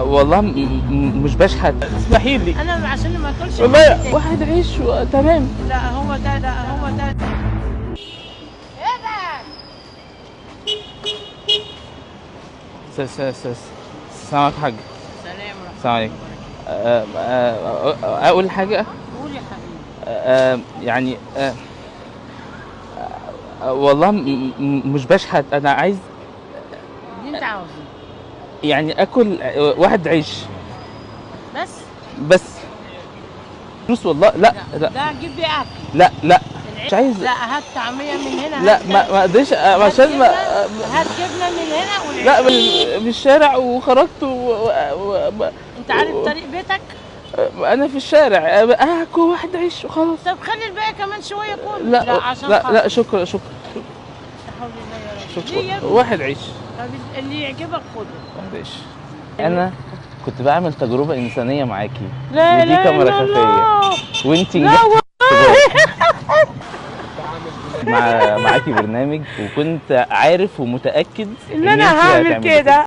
والله مش بشحت، اسمحي لي. انا عشان ما اكلش والله واحد عيش تمام. لا هو ده، لا هو ده. ايه ده؟ السلام عليكم يا حاج. سلام ورحمة الله. السلام عليكم. اقول حاجة؟ قول يا حبيبي. يعني والله مش بشحت، انا عايز اللي انت عاوزه. يعني اكل واحد عيش بس فلوس والله. لا لا، ده جيب بيه اكل. لا لا مش عايز. لا هات طعميه من هنا. لا ما اقدرش عشان ما هات جبنه من هنا والعيش. لا من الشارع وخرجت انت عارف طريق بيتك؟ انا في الشارع اكل واحد عيش وخلاص. طب خلي الباقي كمان شوية كله. لا لا عشان لا لا شكرا شكرا. لا حول الله يا رب. شكرا. واحد عيش. طب اللي يعجبك خده. واحد عيش. انا كنت بعمل تجربه انسانيه معاكي. لا ودي لا كاميرا خفيه وانتي نجحتي معاكي برنامج، وكنت عارف ومتاكد ان انا هعمل كده.